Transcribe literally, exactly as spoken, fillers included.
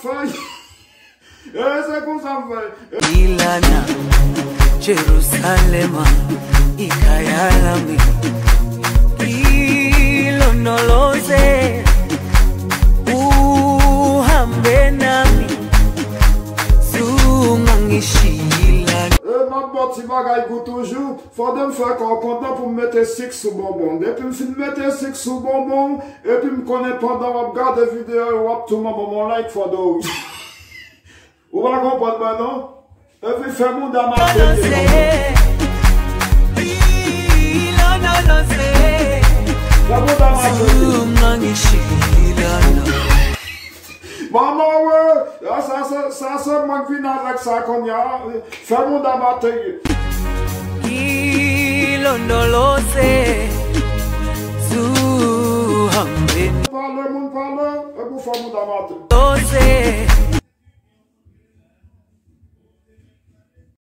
Fè. E se konsa m fè. Ilana, Jerusalema, ikayalami, ilondoloze, uhambe nami, zungangishilana. E m ap ba w ti bagay gou toujou. Fòde m fè kò w kontan pou m mete sik sou bonbon. Depi m fin mete sik sou bonbon, epi m konnen pandan w ap gade videyo yo, w ap tou ban m yon like fòde w. Ou pa konprann mwen non? Epi fè mouda m atake. Fè mouda m atake. Manman we, sa se sa se mwen k vin avèk sa kounye a. Fè mouda m atake. Ilondoloze, zuhambe. Pale moun pale, epi w fè mouda m atake. Ose,